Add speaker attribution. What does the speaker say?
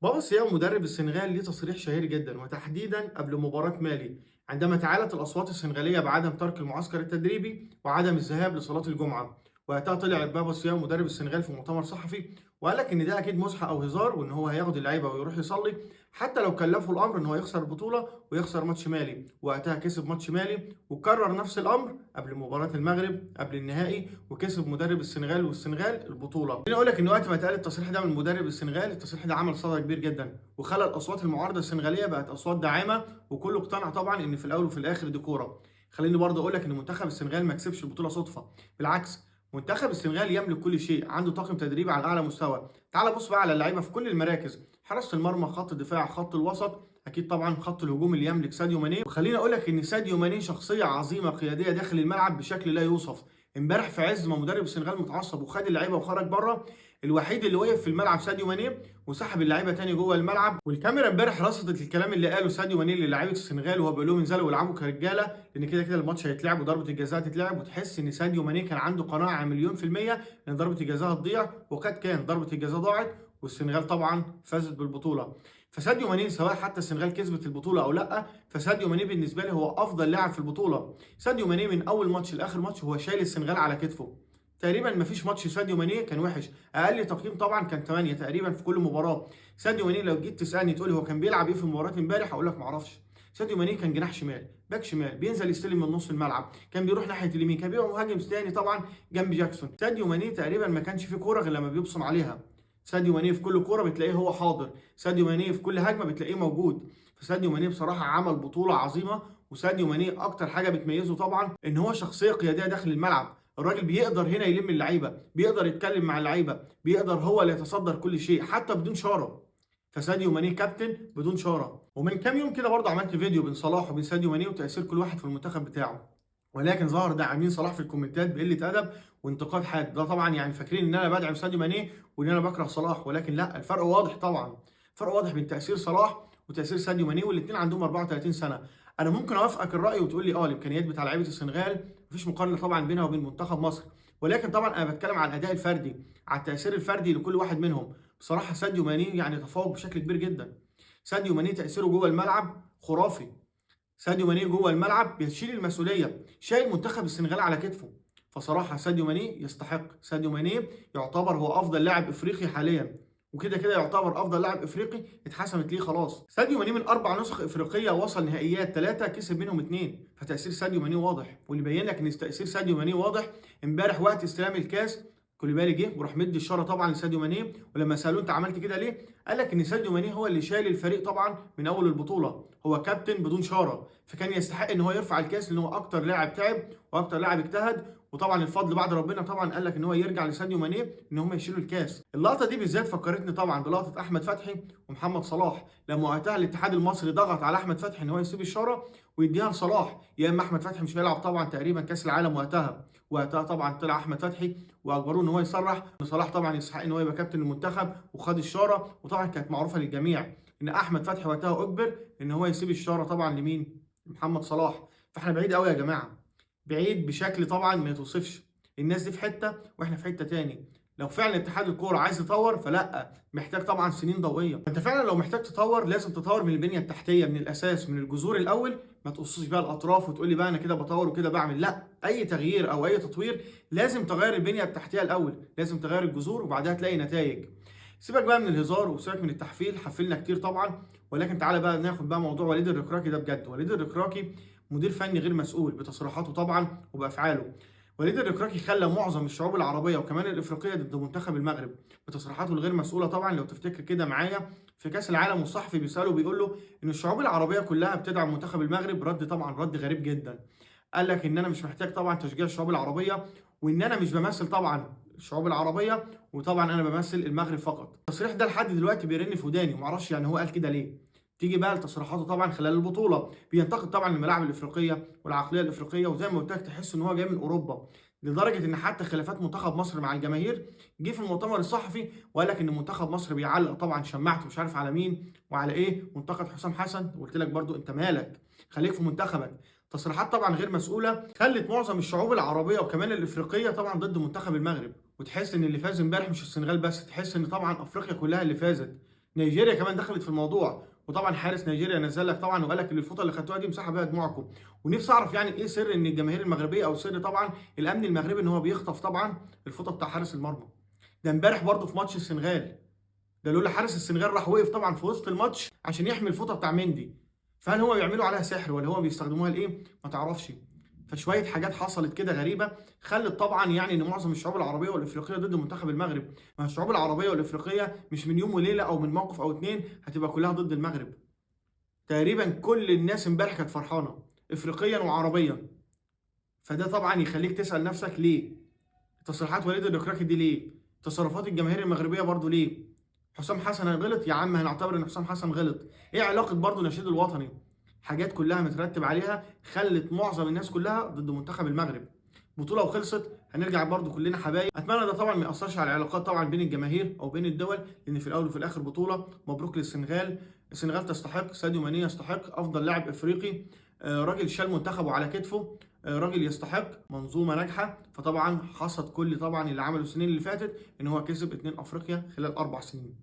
Speaker 1: بابا سياو مدرب السنغال ليه تصريح شهير جدا، وتحديدا قبل مباراة مالي، عندما تعالت الأصوات السنغالية بعدم ترك المعسكر التدريبي وعدم الذهاب لصلاة الجمعة. وقتها طلع بابا سياو مدرب السنغال في مؤتمر صحفي وقال لك ان ده اكيد مزحة او هزار، وان هو هياخد اللعيبة ويروح يصلي حتى لو كلفه الامر ان هو يخسر البطولة ويخسر ماتش مالي. وقتها كسب ماتش مالي وكرر نفس الامر قبل مباراة المغرب قبل النهائي، وكسب مدرب السنغال والسنغال البطولة. خليني اقول لك ان وقت ما اتقال التصريح ده من مدرب السنغال، التصريح ده عمل صدى كبير جدا وخلى الاصوات المعارضة السنغاليه بقت اصوات داعمه، وكله اقتنع طبعا ان في الاول وفي الاخر دي كورة. خليني برضه اقول لك ان منتخب السنغال ما كسبش البطولة صدفة، بالعكس منتخب السنغال يملك كل شيء، عنده طاقم تدريب على اعلى مستوى. تعال بص بقى على اللعيبة في كل المراكز، حراسة المرمى، خط الدفاع، خط الوسط، اكيد طبعا خط الهجوم اللي يملك ساديو ماني. وخليني اقول لك ان ساديو ماني شخصية عظيمة قيادية داخل الملعب بشكل لا يوصف. امبارح في عز ما مدرب السنغال متعصب وخد اللعيبة وخرج بره، الوحيد اللي وقف في الملعب ساديو ماني وسحب اللعيبة تاني جوه الملعب. والكاميرا امبارح رصدت الكلام اللي قاله ساديو ماني للاعيبه السنغال وهو بيقول لهم انزلوا والعبوا كرجاله، لان كده كده الماتش هيتلعب وضربه الجزاء هتتلعب. وتحس ان ساديو ماني كان عنده قناعة 1,000,000% ان ضربه الجزاء هتضيع، وقد كان، ضربه الجزاء ضاعت والسنغال طبعا فازت بالبطولة. فساديو ماني سواء حتى السنغال كسبت البطولة او لا، فساديو ماني بالنسبة لي هو افضل لاعب في البطولة. ساديو ماني من اول ماتش لاخر ماتش هو شايل السنغال على كتفه، تقريبا ما فيش ماتش ساديو ماني كان وحش، اقل تقييم طبعا كان 8 تقريبا في كل مباراة. ساديو ماني لو جيت تسالني تقول لي هو كان بيلعب ايه في مباراة امبارح، اقول لك ما اعرفش. ساديو ماني كان جناح شمال، باك شمال، بينزل يستلم من نص الملعب، كان بيروح ناحية اليمين، كان بيبقى مهاجم ثاني طبعا جنب جاكسون. ساديو ماني تقريبا ما كانش فيه كورة غير لما بيبصم عليها. ساديو ماني في كل كورة بتلاقيه هو حاضر، ساديو ماني في كل هجمة بتلاقيه موجود. فساديو ماني بصراحة عمل بطوله عظيمة. وساديو ماني اكتر حاجة بتميزه طبعا ان هو شخصية قيادية داخل الملعب. الراجل بيقدر هنا يلم اللعيبة، بيقدر يتكلم مع اللعيبة، بيقدر هو اللي يتصدر كل شيء حتى بدون شارة. فساديو ماني كابتن بدون شارة. ومن كام يوم كده برضه عملت فيديو بين صلاح وبين ساديو ماني وتاثير كل واحد في المنتخب بتاعه، ولكن ظهر داعمين صلاح في الكومنتات بقلة ادب وانتقاد حاد. ده طبعا يعني فاكرين ان انا بدعم ساديو ماني وان انا بكره صلاح، ولكن لا، الفرق واضح طبعا، الفرق واضح بين تاثير صلاح وتاثير ساديو ماني، والاثنين عندهم 34 سنة. انا ممكن اوافقك الراي وتقول لي الامكانيات بتاع لعيبة السنغال مفيش مقارنة طبعا بينها وبين منتخب مصر، ولكن طبعا انا بتكلم على الاداء الفردي، على التاثير الفردي لكل واحد منهم. بصراحة ساديو ماني يعني تفوق بشكل كبير جدا. ساديو ماني تاثيره جوه الملعب خرافي. ساديو ماني جوه الملعب بيشيل المسؤولية، شايل منتخب السنغال على كتفه. فصراحة ساديو ماني يستحق، ساديو ماني يعتبر هو افضل لاعب افريقي حاليا، وكده كده يعتبر افضل لاعب افريقي اتحسمت ليه خلاص. ساديو ماني من 4 نسخ افريقية وصل نهائيات 3 كسب منهم 2، فتاثير ساديو ماني واضح. واللي بين لك ان تاثير ساديو ماني واضح امبارح وقت استلام الكاس، كوليبالي جه وراح مدي الشارة طبعا لساديو ماني، ولما سالوه انت عملت كده ليه؟ قال لك ان ساديو ماني هو اللي شايل الفريق طبعا من اول البطولة، هو كابتن بدون شارة، فكان يستحق ان هو يرفع الكاس لان هو اكتر لاعب تعب واكتر لاعب اجتهد، وطبعا الفضل بعد ربنا طبعا قال لك ان هو يرجع لساديو ماني ان هم يشيلوا الكاس. اللقطة دي بالذات فكرتني طبعا بلقطة احمد فتحي ومحمد صلاح، لما وقتها الاتحاد المصري ضغط على احمد فتحي ان هو يسيب الشارة ويديها لصلاح، يا اما احمد فتحي مش هيلعب طبعا تقريبا كاس العالم وقتها. وقتها طبعا طلع احمد فتحي واجبروه ان هو يصرح ان صلاح طبعا يستحق ان هو يبقى كابتن المنتخب وخد الشارة، وطبعا كانت معروفة للجميع ان احمد فتحي وقتها اجبر ان هو يسيب الشارة طبعا لمين؟ محمد صلاح. فاحنا بعيد قوي يا جماعة، بعيد بشكل طبعا ما يتوصفش. الناس دي في حتة واحنا في حتة تاني. لو فعلا اتحاد الكورة عايز يطور فلا، محتاج طبعا سنين ضوئية. انت فعلا لو محتاج تطور لازم تطور من البنية التحتية، من الاساس، من الجذور الاول. ما تقصش بقى الاطراف وتقول لي بقى انا كده بطور وكده بعمل، لا، اي تغيير او اي تطوير لازم تغير البنية التحتية الاول، لازم تغير الجذور وبعدها تلاقي نتائج. سيبك بقى من الهزار وسيبك من التحفيل، حفلنا كتير طبعا، ولكن تعالى بقى ناخد بقى موضوع وليد الركراكي ده بجد. وليد الركراكي مدير فني غير مسؤول بتصريحاته طبعا وبافعاله. وليد الركراكي خلى معظم الشعوب العربية وكمان الافريقية ضد منتخب المغرب بتصريحاته الغير مسؤولة طبعا. لو تفتكر كده معايا في كاس العالم والصحفي بيساله بيقول له ان الشعوب العربية كلها بتدعم منتخب المغرب، رد طبعا رد غريب جدا، قال لك ان انا مش محتاج طبعا تشجيع الشعوب العربية، وان انا مش بمثل طبعا الشعوب العربية، وطبعا انا بمثل المغرب فقط. التصريح ده لحد دلوقتي بيرن في وداني ومعرفش يعني هو قال كده ليه. تيجي بقى لتصريحاته طبعا خلال البطولة، بينتقد طبعا الملاعب الافريقية والعقلية الافريقية، وزي ما قلت لك تحس ان هو جاي من اوروبا، لدرجة ان حتى خلافات منتخب مصر مع الجماهير جه في المؤتمر الصحفي وقال لك ان منتخب مصر بيعلق طبعا شماعته مش عارف على مين وعلى ايه، وانتقد حسام حسن. وقلت لك برضو انت مالك، خليك في منتخبك. تصريحات طبعا غير مسؤولة خلت معظم الشعوب العربية وكمان الافريقية طبعا ضد منتخب المغرب، وتحس ان اللي فاز امبارح مش السنغال بس، تحس ان طبعا افريقيا كلها اللي فازت. نيجيريا كمان دخلت في الموضوع، وطبعا حارس نيجيريا نزل لك طبعا وقال لك الفوطه اللي خدتوها دي مسحها بيها دموعكم. ونفسي اعرف يعني ايه سر ان الجماهير المغربية او سر طبعا الامن المغربي ان هو بيخطف طبعا الفوطه بتاع حارس المرمى. ده امبارح برضه في ماتش السنغال، ده لولا حارس السنغال راح وقف طبعا في وسط الماتش عشان يحمي الفوطه بتاع مندي. فهل هو بيعملوا عليها سحر ولا هو بيستخدموها لايه؟ ما تعرفش. فشوية حاجات حصلت كده غريبة خلت طبعا يعني ان معظم الشعوب العربية والافريقيه ضد منتخب المغرب. ما الشعوب العربية والافريقيه مش من يوم وليلة او من موقف او اتنين هتبقى كلها ضد المغرب. تقريبا كل الناس امبارح كانت فرحانة افريقيا وعربيا. فده طبعا يخليك تسال نفسك ليه؟ تصريحات وليد الركراكي دي ليه؟ تصرفات الجماهير المغربية برضو ليه؟ حسام حسن غلط يا عم، هنعتبر ان حسام حسن غلط. ايه علاقة برضو النشيد الوطني؟ حاجات كلها مترتب عليها خلت معظم الناس كلها ضد منتخب المغرب. بطوله وخلصت، هنرجع برضو كلنا حبايب. اتمنى ده طبعا ما ياثرش على العلاقات طبعا بين الجماهير او بين الدول، لان في الاول وفي الاخر بطوله. مبروك للسنغال، السنغال تستحق، ساديو ماني يستحق افضل لاعب افريقي، راجل شال منتخبه على كتفه، راجل يستحق، منظومة ناجحة. فطبعا حصد كل طبعا اللي عمله السنين اللي فاتت ان هو كسب 2 افريقيا خلال 4 سنين.